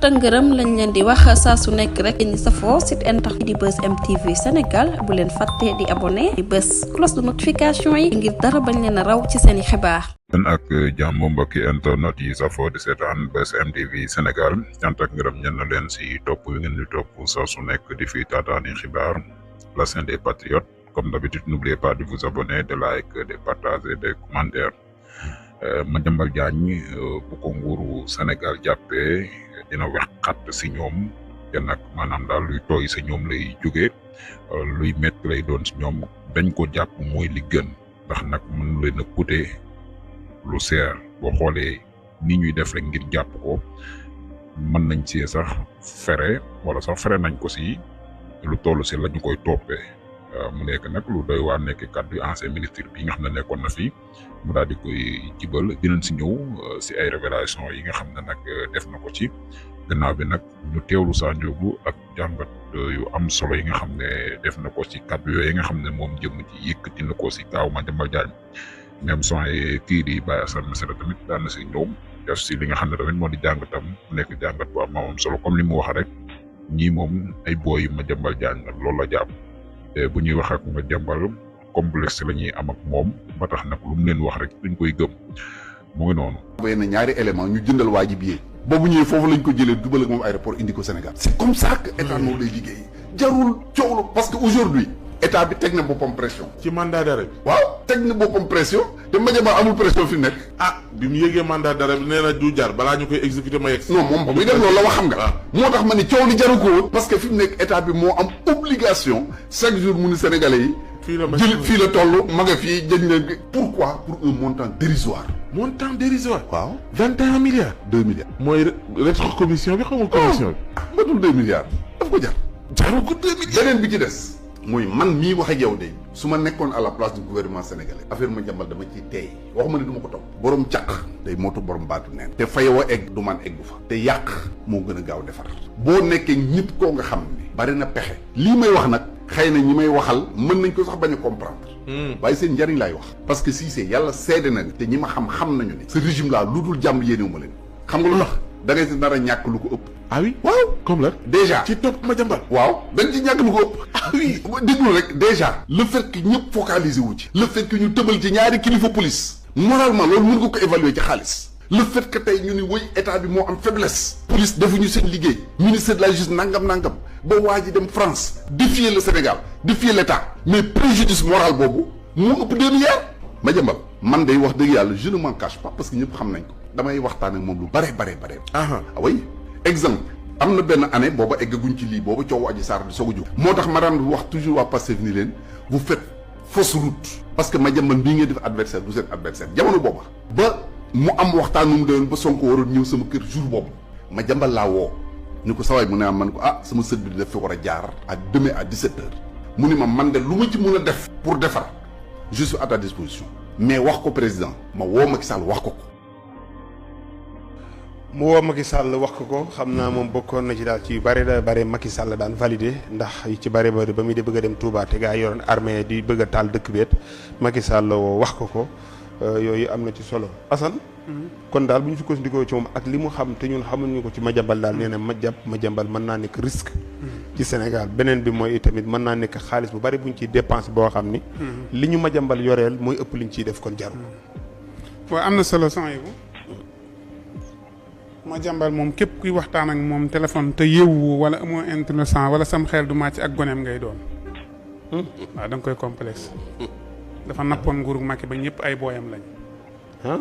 ak ngërëm lañ leen di wax saa su nekk rek ñi safoo site internet di Buzz M TV Sénégal bu leen fàtte di abonné di bës cloche de notification yi ngir dara bañ leen a raw ci seeni xibaar. ak jàmm mbokki internet yi safoo di seetaan Buzz M TV Sénégal cant ak ngërëm ñen na leen si topp wi ngeen di topp saa su nekk di fi taataani xibaar la chaîne des patriotes. Comme d'habitude, n'oubliez pas de vous abonner, de liker, de partager, de commentaires. Madiambal Diagne bu ko nguuru Sénégal jàppee dina wax xat si ñoom te nag maanaam daal luy tooy si ñoom lay jóge luy métti lay doon si ñoom dañ ko jàpp mooy li gën ndax nag mën leen a coûter lu seer boo xoolee ni ñuy def rek ngir jàpp ko mën nañ ci sax fere wala sax fere nañ ko si lu toll si lañu koy toppee. Mu nekk nag lu doy waar nekk kàddu ancien ministre bi nga xam ne nekkoon na fi mu daal di koy jibal dinañ si ñëw si ay révélation yi nga xam ne nag def na ko ci gannaaw bi nag ñu teewlu Sa Ndiogou ak jàngat yu am solo yi nga xam ne def na ko ci kàddu yooyu nga xam ne moom jëm ci yëkkati na ko si kaaw Madiambal Diagne même son kii di Baye Assane Mesere tamit daan na si ñëw def si li nga xam ne tamit moo di jàngatam mu nekk jàngat bu am solo comme li mu wax rek ñii moom ay booy yu Madiambal Diagne nag loolu la jàpp. Bu ñuy wax ak Madiambal complexe la ñuy am ak moom ba tax nag lu mu leen wax rek dañ koy gëm mu ngi noonu. benn ñaari élément ñu jëndal waa ji billet boobu ñëwee foofu lañ ko jëlee dubal ak moom aéroport indi ko Sénégal. c'est comme ça que état noonu lay liggéey jarul coow la parce que aujourd'hui état bi teg na boppam pression. ci mandat d'arrêt bi. waaw teg na boppam pression te Madiambal amul pression fi nekk. bi mu yëgee mandat d'arrêt bi nee na du jar balaa ñu koy exécuter ma yegg. non moom ba muy def loolu la wax xam nga. moo tax ma ni coow li jaru ko woon. parce que fi mu nekk état bi moo am obligation chaque jour mu ni sénégalais yi. fii la toll ma nga fii jëñ na. pourquoi pour un montant dérisoire. montant dérisoire. waaw 21 milliards. 2 milliards. mooy rétro commission bi xamul commission bi. matul 2 milliards daf ko jar. jaru ko 2 milliards. beneen bi ci des. mooy man mii wax ak yow de su ma nekkoon à la place du gouvernement sénégalais affaire Madiambal dama ciy teey waxuma ne du ma ko topp borom caq day mootu borom baatu neen te fayoo egg du man eggu fa te yàq moo gën a gaaw defar boo nekkee nit koo nga xam ne bari na pexe lii may wax nag xëy na ñi may waxal mën nañ ko sax bañ a comprendre waaye seen njariñ laay wax parce que si c'est yàlla seede na te ñi ma xam nañu ne ce régime là lu dul jàmm yéenewu ma leen xam nga lu tax da ngay si nar a ñàkk lu ko ëpp. Ah oui waaw comme la déjà ci topp Madiambal. waaw dañ ci ñàkk lu ko ëpp. Ah oui déglu rek déjà. le fait que ñëpp focaliser wu ci. le fait que ñu tëbal ci ñaari kilifa police. moralement loolu mën nga ko évaluer ci xaalis. le fait que tey ñu ni woy état bi moo am faiblesse. police defuñu seen liggéey. ministère de la justice nangam ba waa ji dem France. défier le Sénégal défier l'état. mais préjudice moral boobu moo ëpp 2 milliards. Madiambal man day wax dëgg yàlla je ne m'en cache pas parce que ñëpp xam nañ ko. damay waxtaan ak moom lu bare. oui exemple am na benn année booba eggaguñ ci lii booba coowu Adji Sarr di soog a jóg. moo tax ma daan wax toujours waa Pastef ni leen vous faites fausse route. parce que Madiambal bii ngeen def adversaire du seen adversaire jamono booba. ba mu am waxtaan nu mu doon ba Sonko waroon ñëw sama kër jour boobu Madiambal laa woo ni ko sawaay mu ne man ko sama sët bi daf fi war a jaar ak demain à 17h mu ni ma man de lu ma ci mun a def pour defar je suis à ta disposition mais wax ko président ma woo Macky Sall wax ko. mu woo Macky Sall wax ko xam naa moom bokkoon na ci daal ci yu bare Macky Sall daan validé ndax yu ci bare ba muy de bëgg a dem Touba te gaa yi yoroon armée di bëgg a taal dëkk beet Macky Sall woo wax ko yooyu am na ci solo Assane kon daal bu ñu sukkandikoo ci moom ak li mu xam te ñun xamuñu ko ci Madiambal daal nee na Madiambal mën naa nekk risque ci Sénégal beneen bi mooy itamit mën naa nekk xaalis bu bari bu ñu ciy dépense boo xam ni li ñu Madiambal yoreel mooy ëpp li ñu ciy def kon jarul waaw am na solo son yi Madiambal moom képp kuy waxtaan ak moom téléphone te yeewu wala amoo intéressant wala sam xel du màcc ak goneem ngay doon waaw da nga koy complexe dafa nappoon nguuru Macky ba ñëpp ay booyam lañ waaw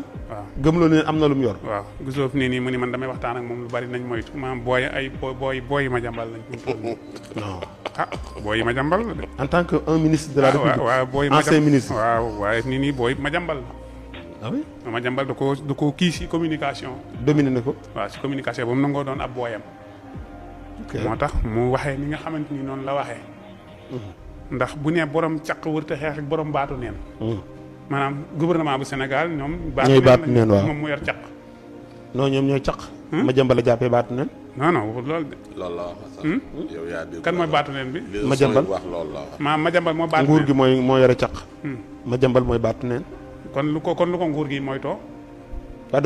gëmloo ne am na lu mu yor waaw gisoo fi nii mu ni man damay waxtaan ak moom lu bari nañ moytu maanaam booy Madiambal lañ non booy Madiambal la de en tant que un ministre de la République waaw booy ancien ministre waaw waaye nii booy Madiambal ah oui Madiambal da ko kii si communication dominé na ko waaw si communication ba mu nangoo doon ab booyam moo tax mu waxee ni nga xamante ni noonu la waxee ndax bu nee borom caq wërta xeex ak borom baatu neen maanaam gouvernement bu Sénégal ñoom ñooy baatu neen waaw moom mu yor caq non ñoom ñooy caq Madiambal la jàppee baatu neen non loolu de loolu la wax yow yaa dégg kan mooy baatu neen bi Madiambal wax loolu la wax Madiambal moo baatu nguur gi moo yore caq Madiambal mooy baatu neen kon lu ko nguur gi mooy too waaw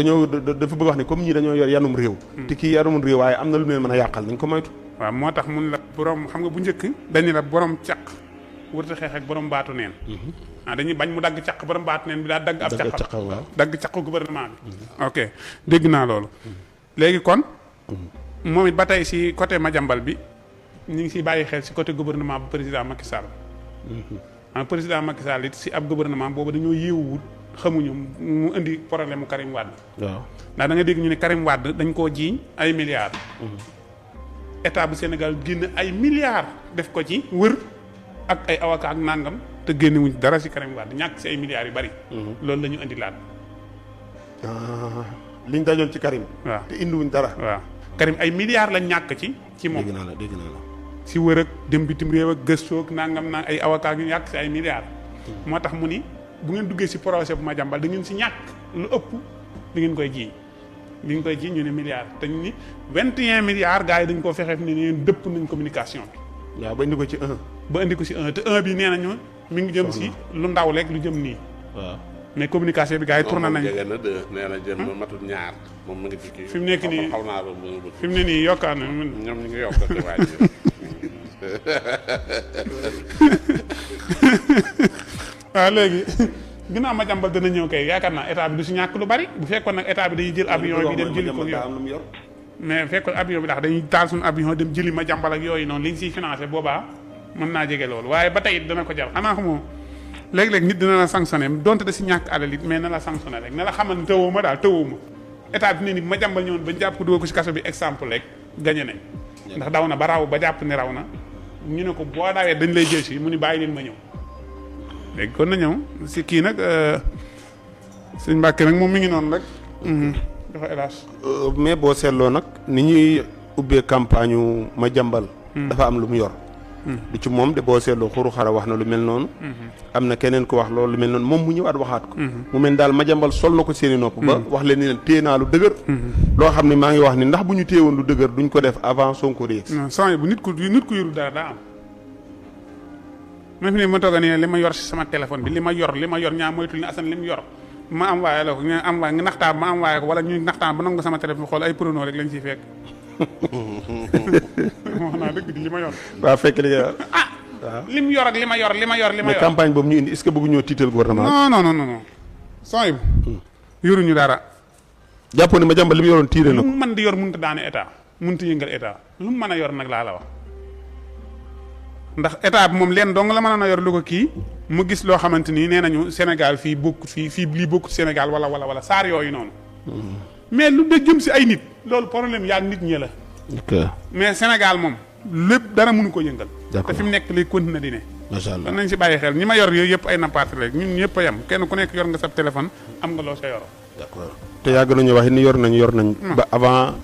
dafa bëgg wax ne comme ñii dañoo yor yanum réew te kii yanum réew waaye am na lu leen mën a yàqal nañ ko moytu. waaw moo tax mun la borom xam nga bu njëkk dañu la borom caq wërta xeex ak borom baatu neen dañuy bañ mu dagg caq borom baatu neen bi daa dagg ab caqam waaw dagg caqu gouvernement bi ok dégg naa loolu léegi kon moom it ba tey si côté Madiambal bi ñu ngi siy bàyyi xel si côté gouvernement bu président Macky Sall président Macky Sall it si ab gouvernement boobu dañoo yéewuwut xamuñu mu indi problème mu Karim Wade waaw ndax da nga dégg ñu ne Karim Wade dañ koo jiiñ ay milliards état bu Sénégal génn ay milliards def ko ci wër ak ay avocat ak nangam te génne wuñ dara si Karim Wade ñàkk si ay milliards yu bari. loolu la ñu indi laat. liñ dajoon ci Karim. waaw te indiwuñ dara. waaw Karim ay milliards lañ ñàkk ci moom. dégg naa la. si wër ak dem bitim réew ak gëstoo ak nangam naa ay avocat yu ñàkk si ay milliards. moo tax mu ni bu ngeen duggee si projet bu Madiambal da ngeen si ñàkk lu ëpp da ngeen koy jiiñ. li ñu koy ji ñu ne milliards te ñu ni 21 milliards gars yi dañ koo fexeef ne neen dëpp nañ communication bi. waaw ba indi ko ci 1. ba indi ko si 1 te 1 bi nee nañu mi ngi jëm si lu ndaw rek lu jëm nii. waaw mais communication bi gars yi tourné nañ. jege na 2 nee na jëm matul ñaar moom mu ngi ci kii. fi mu nekk nii xaw naa fi mu ne nii yokkaat na. ñoom ñu ngi yokk ci waaj waaw léegi. ginnaaw Madiambal dana ñëw kay yaakaar naa état bi du si ñàkk lu bari bu fekkoon nag état bi dañuy jël avion bi dem jëli ko yow mais fekkoon avion bi ndax dañuy taal suñu avion dem jëli Madiambal ak yooyu noonu liñ siy financé boobaa mën naa jege loolu waaye ba tey dana ko jar xanaa xamoo léeg-léeg nit dina la sanctionné donte da si ñàkk alal it mais na la sanctionné rek na la xamal ne tëwoo ma daal tëwoo ma état bi ne ni Madiambal ñëwoon ba jàpp ko dugal ko si kaso bi exemple rek gagné nañ ndax daw na ba raw ba jàpp ne raw na ñu ne ko boo dawee dañ lay jël si mu ni bàyyi leen ma ñëw léegi kon na ñëw si kii nag sëñ Mbàkke nag moom mi ngi noonu rek. dafa hélas. mais boo seetloo nag ni ñuy ubbee campagne Madiambal. dafa am lu mu yor. du ci moom de boo seetloo xuru xara wax na lu mel noonu. am na keneen ko wax loolu lu mel noonu moom mu ñëwaat waxaat ko. mu mel daal Madiambal sol na ko seeni nopp. ba wax leen ni leen téye naa lu dëgër. loo xam ne maa ngi wax ni ndax bu ñu téyewoon lu dëgër duñ ko def avant Sonko di. non sànq bu nit ku yorul dara daa am. même fi ne ma toog nii li ma yor si sama téléphone bi li ma yor ñaa moytul ne Assane li mu yor ma am waaye la ko nga am waaye nga naxtaan ma am waaye ko wala ñu naxtaan ba nangu sama téléphone xool ay prono rek lañ ciy fekk. wax naa dëgg di li ma yor. waaw fekk li nga yor. waaw li mu yor ak li ma yor. mais campagne boobu ñu indi est-ce que bëgg ñoo tiital gouvernement. non. sooy yoruñu dara. jàppoon ne Madiambal li mu yoroon tiire na ko. lu mu mën di yor mënut a daane état mënut a yëngal état lu mu mën a yor nag laa la wax. ndax état bi moom leen dong la mën a yor lu ko kii mu gis loo xamante ni nee nañu Sénégal fii bokkut fii lii bokkut Sénégal wala saar yooyu noonu. mais lu de jëm si ay nit loolu problème yaa nit ñi la. mais Sénégal moom lépp dara mënu ko yëngal. te fi mu nekk lay continuer di ne. macha allah nañ si bàyyi xel ñi ma yor yooyu yëpp ay nappaat rek ñun ñëpp a yem kenn ku nekk yor nga sa téléphone am nga loo sa yor. d'accord te yàgg nañu wax ni yor nañ. ba avant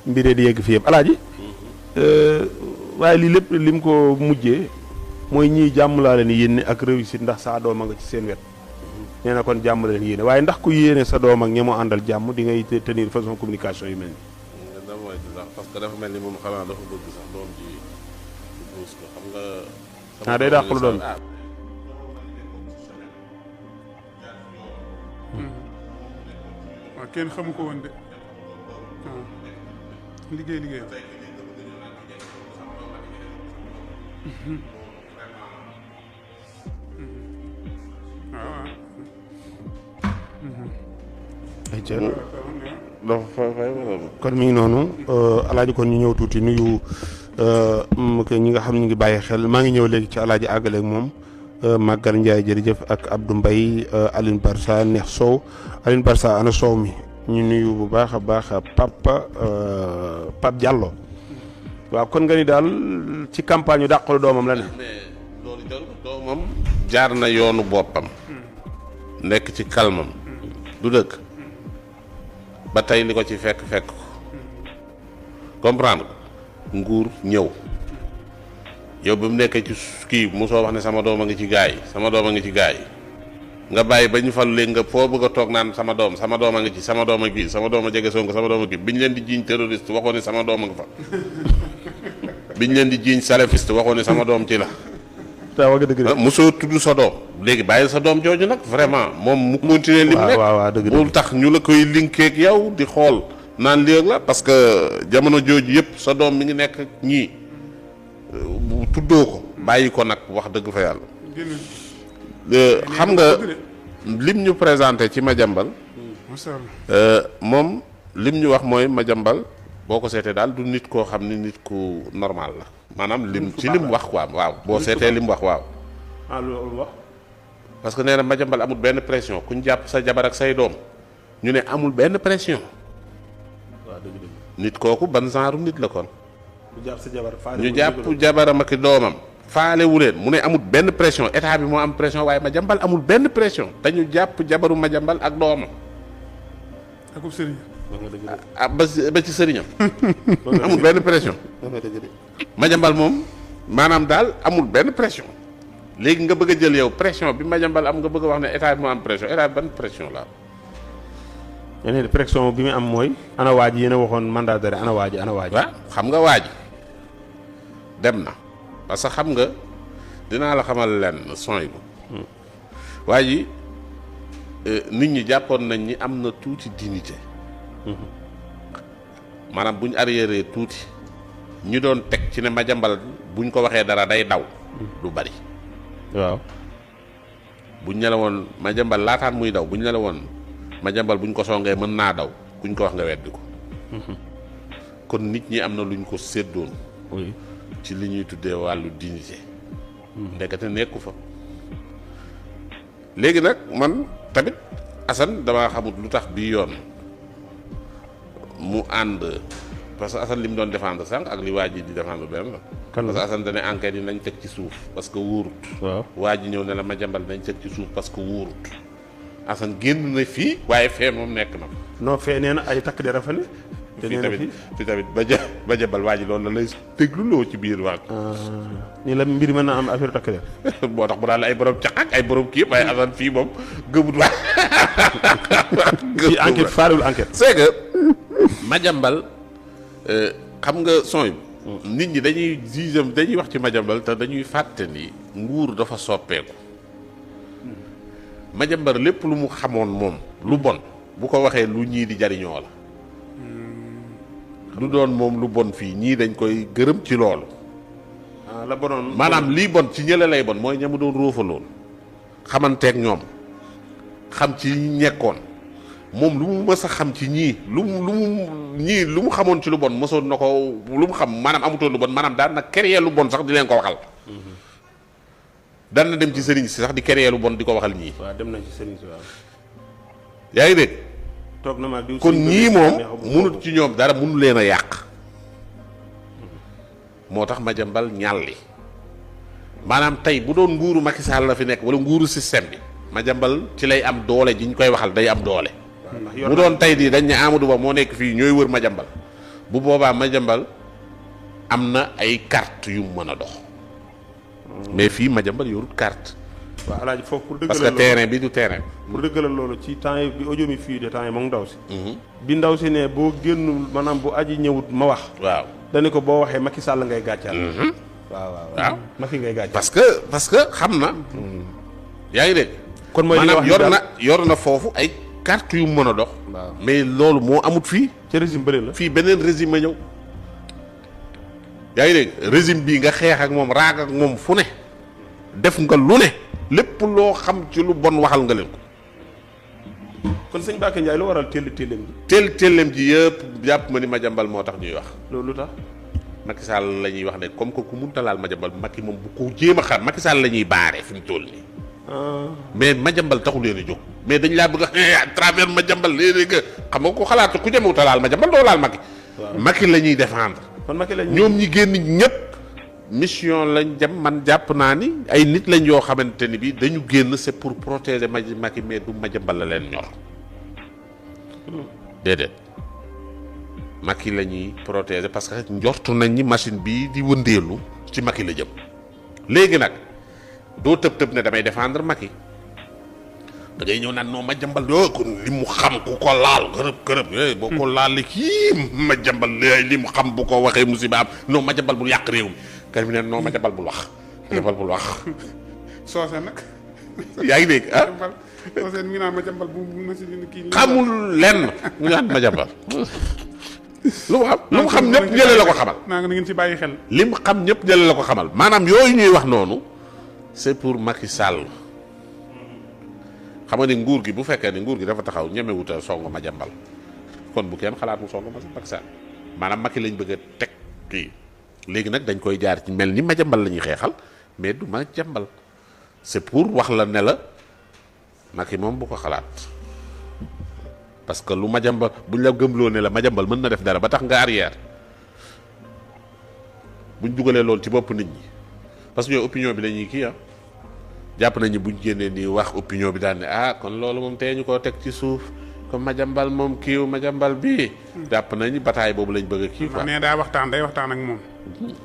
mbiree di yegg fii yëpp alaaji. waaye lii lépp lim ko mujjee mooy ñii jàmm laa leen yéene ak réussite ndax saa doom a nga ci seen wet nee na kon jàmm la leen yéene waaye ndax ku yéene sa doom ak ñi mu àndal jàmm di ngay tenir façon communication yu mel nii. da mooy ci sax parce que dafa mel ni moom xanaa dafa bëgg sax doom ji buus ko xam nga. day dàq lu doon. waaw kenn xamu ko woon de liggéey. kon mi ngi noonu alaaji kon ñu ñëw tuuti nuyu ñi nga xam ñu ngi bàyyi xel maa ngi ñëw léegi ci alaaji àggale ak moom Maguette Ndiaye jërëjëf ak Abdou Mbaye Aline Barsa Neex Sow Aline Barsa ana Sow mi ñu nuyu bu baax a baax Pape Diallo waaw kon nga ni daal ci campagne yu dàqalu doomam la ne. mais loolu doomam jaar na yoonu boppam. nekk ci kalmam. du dëkk ba tey li ko ci fekk ko comprendre nguur ñëw yow bi mu nekkee ci kii mosoo wax ne sama doom a ngi ci gaa yi nga bàyyi ba ñu fal léegi nga foo bëgg a toog naan sama doom a ngi ci sama doom a gi sama doom a jege Sonko sama doom a gi biñ leen di jiiñ terroriste waxoon ne sama doom a nga fa biñ leen di jiiñ salafiste waxoon ne sama doom ci la daa wax dëgg de. mosoo tudd sa doom léegi bàyyi sa doom jooju nag vraiment moom mu continuer li mu nekk waaw dëgg bul tax ñu la koy linkeeg yow di xool naan léegi la parce que jamono jooju yëpp sa doom mi ngi nekk ñii tuddoo ko bàyyi ko nag wax dëgg fa yàlla xam nga lim ñu présenté ci Madiambal moom lim ñu wax mooy Madiambal boo ko seetee daal du nit koo xam ni nit ku normal la maanaam ci lim wax quoi waaw boo seetee lim wax waaw loolu wax parce que nee na Madiambal amul benn pression ku ñu jàpp sa jabar ak say doom ñu ne amul benn pression waaw dëgg nit kooku ban genre nit la kon ñu jàpp sa jabar ñu jàpp jabaram ak doomam faale wu leen mu ne amul benn pression état bi moo am pression waaye Madiambal amul benn pression dañu jàpp jabaru Madiambal ak doomam akub sëriñ ba ci sëriñam amul benn pression Madiambal moom maanaam daal amul benn pression léegi nga bëgg a jël yow pression bi Madiambal am nga bëgg a wax ne état bi moo am pression état bi ban pression la am yeneen pression bi mu am mooy ana waa ji yéen a waxoon mandat d'arrêt ana waa ji waaw xam nga waa ji dem na parce que xam nga dinaa la xamal lenn sony bu waa ji nit ñi jàppoon nañ ni am na tuuti dignité maanaam bu ñu arriéré tuuti ñu doon teg ci ne Madiambal buñ ko waxee dara day daw lu bari waaw buñ ne la woon Madiambal laataan muy daw buñ ne la woon Madiambal buñ ko songee mën naa daw kuñ ko wax nga weddi ko kon nit ñi am na luñ ko séddoon ci li ñuy tuddee wàllu dignité ndekete nekku fa léegi nag man tamit Assane damaa xamut lu tax bii yoon mu ànd parce que Assane li mu doon défendre sànq ak li waa ji di défendre benn la parce que Assane dane enquête yi nañ teg ci suuf parce que wóorut waaw waa ji ñëw ne la Madiambal nañ teg ci suuf parce que wóorut Assane génn na fii waaye fee moom nekk na non fee nee na ay takk dara fa ne te nee na fii tamit Madiambal waa ji loolu la lay déglu loo ci biir waat nii la mbir mën na am affaire takk der moo tax bu daal la ay borom caq ak ay borom kii waaye Assane fii moom gëmut waa fii enquête faalewul enquête c'est que Madiambal xam nga son nit ñi dañuy wax ci Madiambal te dañuy fàtte ni nguur dafa soppeeku Madiambal lépp lu mu xamoon moom lu bon bu ko waxee lu ñii di jariñoo la du doon moom lu bon fii ñii dañ koy gërëm ci loolu la bonoon maanaam lii bon ci ñële lay bon mooy ñamu doon róofaloon xamanteeg ñoom xam ci ñekkoon moom lu mu mës a xam ci ñii lu mu xamoon ci lu bon mësoon na ko lu mu xam maanaam amutoon lu bon maanaam daan na créer lu bon sax di leen ko waxal daan na dem ci sëriñ si sax di créer lu bon di ko waxal ñii waaw dem na ci sëriñ si waaw yaa ngi dégg toog na ma diw kon ñii moom munut ci ñoom dara munu leen a yàq moo tax Madiambal ñàlli maanaam tey bu doon nguuru Macky Sall la fi nekk wala nguuru système bi Madiambal ci lay am doole ji ñu koy waxal day am doole bu doon tey di dañ ne Amadou Ba moo nekk fii ñooy wër Madiambal bu boobaa Madiambal am na ay carte yu mën a dox mais fii Madiambal yorut carte waaw alaaji foofu pour dëggalal parce que terrain bi du terrain pour dëggalal loolu ci temps yi bi audio mi fii de temps yi moom ndaw si bi ndaw si ne boo génnul maanaam bu aji ñëwut ma wax waaw dañu ko boo waxee Macky Sall ngay gàccaal waaw Macky ngay gàccaal parce que xam na yaa ngi dégg kon mooy maanaam yor na foofu ay carte yu mën a dox mais loolu moo amut fii ci régime bëri la fii beneen régime a ñëw yaa ngi dégg régime bii nga xeex ak moom raag ak moom fu ne def nga lu ne lépp loo xam ci lu bon waxal nga leen ko kon sëñ Mbacké Ndiaye lu waral téllem ji yëpp jàpp ma ni Madiambal moo tax ñuy wax loolu lu tax Macky Sall la ñuy wax ne comme que ku munta laal Madiambal Macky moom bu ko jéem a xaar Macky Sall la ñuy baaree fi mu toll nii mais Madiambal taxul leen a jóg mais dañ laa bëgg à travers Madiambal léeg-léeg nga xam nga ko xalaat ku ñemewut a laal Madiambal doo laal Macky Macky la ñuy défendre kon Macky la ñoom ñi génn ñëpp mission lañ dem man jàpp naa ni ay nit lañ yoo xamante ni bi dañu génn c'est pour protéger Macky mais du Madiambal la leen ñor déedéet Macky la ñuy protéger parce que njortu nañ ni machine bii di wëndeelu ci Macky la jëm léegi nag doo tëb ne damay défendre Macky da ngay ñëw naan non Madiambal yoo kon li mu xam ku ko laal kërëb boo ko laal kii Madiambal li mu xam bu ko waxee musiba am non Madiambal bul yàq réew mi kër mi ne non Madiambal bul wax Madiambal bul wax. soose nag. yaa ngi dégg ah. Madiambal soose mi ngi naan Madiambal bu ma si kii. xamul lenn mu naan Madiambal. lu mu xam ñëpp ñële la ko xamal. naa nga ngeen ci bàyyi xel. li mu xam ñëpp ñële la ko xamal maanaam yooyu ñuy wax noonu c'est pour Macky Sall. xam nga ni nguur gi bu fekkee ne nguur gi dafa taxaw ñemewuta songu Madiambal kon bu kenn xalaat mu songu Macky Sall maanaam Macky lañ bëgg a teg kii léegi nag dañ koy jaar ci mel ni Madiambal la ñuy xeexal mais du Madiambal c'est pour wax la ne la Macky moom bu ko xalaat parce que lu Madiambal buñ la gëmloo ne la Madiambal mën na def dara ba tax nga arrière buñ dugalee loolu ci bopp nit ñi parce que ñooy opinion bi lañuy kii jàpp nañu buñ génnee nii wax opinion bi daal ne kon loolu moom tey ñu koo teg ci suuf comme Madiambal moom kiiw Madiambal bii. jàpp nañu bataay boobu lañ bëgg a kii quoi. nee daa day waxtaan ak moom.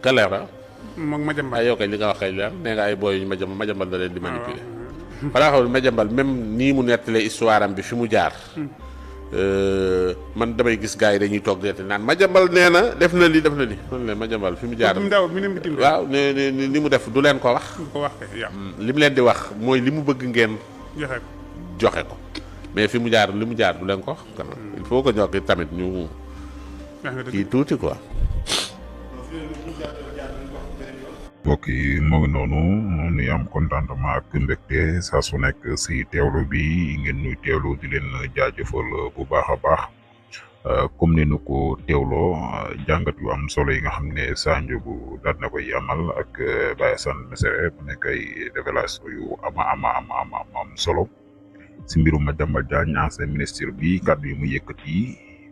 ka leer la. moom Madiambal yow kay li nga wax kay leer nee nga ay booy yu Madiambal da leen di manipuler. xanaa xam ne Madiambal même nii mu nettalee histoire am bi fi mu jaar. man damay gis gars yi dañuy toog deete naan Madiambal nee na def na li man leen Madiambal fi mu jaar. waaw ni mu def du leen ko wax. li mu leen di wax mooy li mu bëgg ngeen. joxe ko mais fi mu jaar li mu jaar du leen ko wax. il faut que ñoo tamit ñu. kii tuuti quoi. mbokk yi moo ngi noonu ñu am contentement ak mbégte saa su nekk si teewlu bi ngeen ñuy teewlu di leen jaajëfal bu baax a baax comme ni nu ko teewloo jàngat yu am solo yi nga xam ne Sa Ndiogou daal na koy amal ak Baye Assane Mesere bu nekk ay révélation yu am solo si mbirum Madiambal Diagne ancien ministre bi kàddu yi mu yëkkati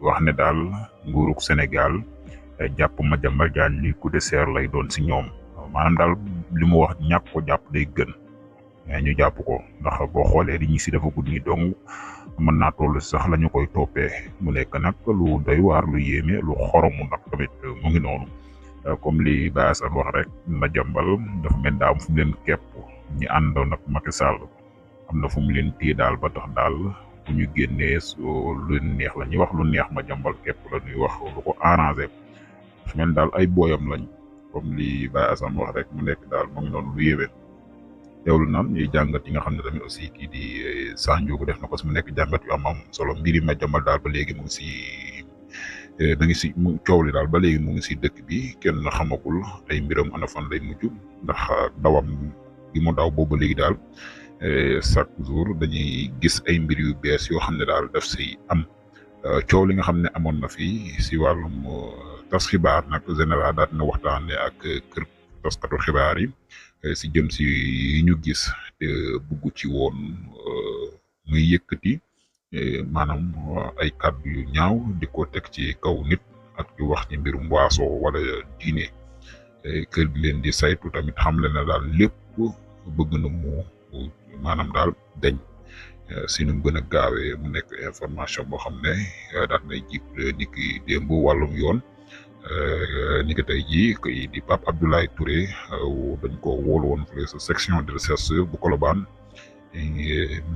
wax ne daal nguurug Sénégal jàpp Madiambal Diagne li coup de serre lay doon si ñoom. maanaam daal li mu wax ñàkk ko jàpp day gën mais ñu jàpp ko ndax boo xoolee di ñu si dafa gudd ñi dong mën naa toll sax la ñu koy toppee mu nekk nag lu doy waar lu yéeme lu xoromu nag tamit mu ngi noonu comme li Baye Assane wax rek Madiambal dafa mel daa am fu mu leen képp ñi àndoon ak Macky Sall am na fu mu leen téye daal ba tax daal bu ñu génnee lu neex la ñuy wax lu neex Madiambal képp la ñuy wax lu ko arrangé su mel daal ay booyam lañ. comme li Baye Assane wax rek mu nekk daal mu ngi noonu lu yéwén teewlu naan ñuy jàngat yi nga xam ne tamit aussi kii di Sa Ndiogou def na ko su mu nekk jàngat yu am solo mbiri Madiambal daal ba léegi mu ngi si da ngi si coow li daal ba léegi mu ngi si dëkk bi kenn xamagul ay mbiram ana fan lay mujj ndax dawam gi mu daw boobu léegi daal chaque jour dañuy gis ay mbir yu bees yoo xam ne daal daf si am coow li nga xam ne amoon na fi si wàllum tas xibaar nag général daal dina waxtaane ak kër taskatu xibaar yi si jëm si yi ñu gis te bugg ci woon muy yëkkati maanaam ay kàddu yu ñaaw di ko teg ci kaw nit ak di wax ci mbirum waaso wala diine kër gi leen di saytu tamit xam le na daal lépp bëgg na mu maanaam daal dañ si nu mu gën a gaawee mu nekk information boo xam ne daal nay jib ni ki démb wàllum yoon ni ki tey jii kii di Pape Abdoulaye Touré dañ ko wóolu woon fële sa section de recherche bu Colobane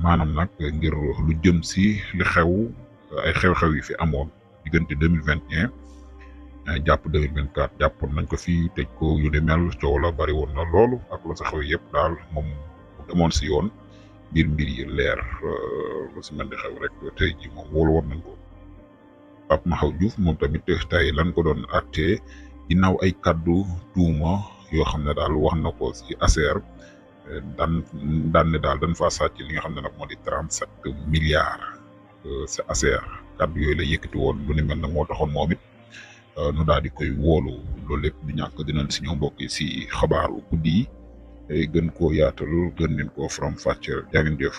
maanaam nag ngir lu jëm si li xew ay xew-xew yi fi amoon diggante 2021 jàpp 2024 jàppoon nañ ko fii tëj ko yu ni mel coow la bari woon na loolu ak la sa xew yëpp daal moom bu demoon si yoon mbir yi leer lu si mel ni xew rek tey jii moom wóolu woon nañ ko Pape Mahaw Diouf moom tamit tey lan ko doon àttee ginnaaw ay kaddu tuuma yoo xam ne daal wax na ko si ASER daan ne daal dañ faa sàcc li nga xam ne nag moo di 37 milliards si ASER kaddu yooyu la yëkkati woon lu ni mel nag moo taxoon moom it nu daal di koy wóolu loolu lépp di ñàkk dinañ si ñëw mbokk yi si xabaaru guddi yi gën koo yaatal gën leen koo faram fàcceel jaa ngeen jëf